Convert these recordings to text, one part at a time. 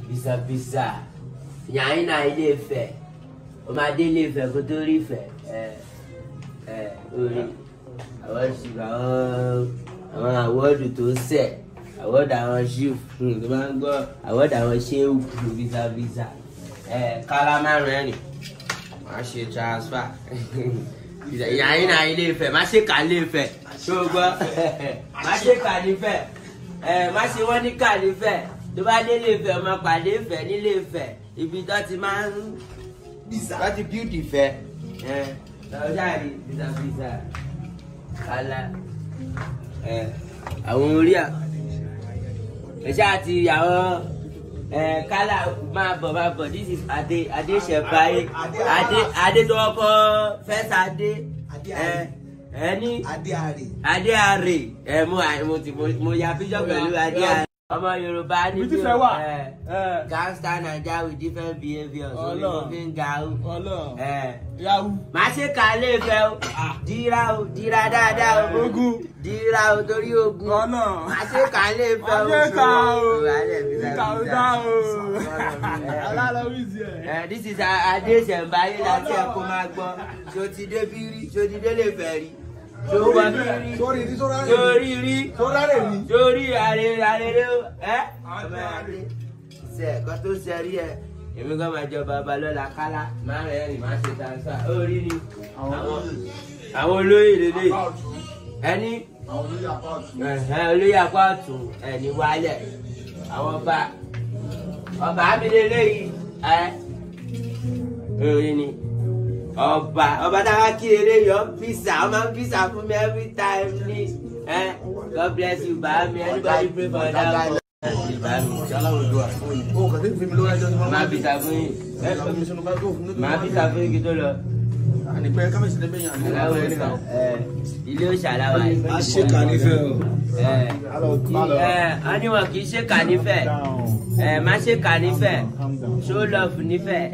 Visa visa. Yàyín náà Ilé Ifẹ̀. O máa dé Ilé Ifẹ̀ kó tó rí Ifẹ̀. Orí àwọn ṣìgbà àwọn àwọ́dù tó sẹ̀, àwọ́dù àwọn ṣíf tó máa ń gbọ́, àwọ́dù àwọn ṣéwù visa visa. Kálá márùn-ún ẹ̀rìn, máa ṣe transfer. Yàyín náà Ilé Ifẹ̀, má ṣe kà Ilé Ifẹ̀, ṣó o gbọ́? Má ṣe kà nífẹ̀, má ṣe wọ́n ní kà nífẹ̀. Tó bá dé Ilé Ifẹ̀, ọmọ pàdé Ifẹ̀ nílé Ifẹ̀, ibi tó ti máa ń tó ti build Ifẹ̀. Ọ̀ṣáàrí visa visa kálá. Àwọn orí à ẹ̀ṣá àti àwọn kálá máa bọ̀ this is Adé Adé Ṣẹ̀báyé Adé Adé tó kọ́ fẹ́sà Adé ẹni Adé Àrè mo ya píṣọ pẹ̀lú Adé Àrè. Ọmọ Yorùbá ní bí o gangster Naija with different behaviours orí mo fi ń ga o. Má ṣe kà lè fẹ́ o, dira o, dira dáadáa o, dira o torí ogun. Má ṣe kà lè fẹ́ o. This is Adé Ṣẹ̀mbáyé láti ẹ̀kọ́ máa gbọ́. Ṣo ti dé bí rí? Ṣo ti dé lè fẹ́ rí? Sórí rí sórí àrèrè ẹ ọmọ adé ṣe ẹ̀kọ́ tó ṣe rí ẹ èmi kan máa jọ bàbá lọ́la kálá máa rẹ̀ rìn máa ṣe transfer ó rí ni àwọn olóyè lélẹ̀ ẹni olóyè apá ọ̀tún ẹni wálẹ̀ àwọn ọba ọba mi lélẹ̀ yìí ẹ orí ni. Ọba ọba táwa kí eré yọ pizza ọmọ pizza fún mi every time ni God bless you bá mi anybody pray for that one. Máa pizza fún yín máa pizza fún yín kí tó lọ. Ilé òòṣà làwà yìí. A ṣe kà nífẹ̀ẹ́ o. A ní wọn kì í ṣe kà nífẹ̀ẹ́. Má ṣe kà nífẹ̀ẹ́. Show love nífẹ̀ẹ́.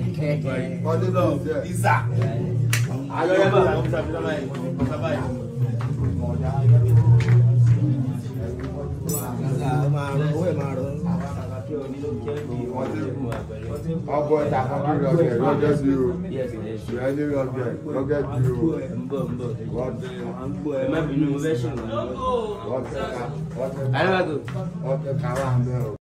Visa. Ọbọ̀ ìtàkùn lọ́gẹ̀ lọ́gẹ̀ bí o. Ìrẹ́lẹ̀ lọ́gẹ̀ lọ́gẹ̀ bí o. Ẹ má bínú, mo fẹ́ ṣe ìwọ̀n. Wọ́n fẹ́ ká wà ń bẹ̀ o.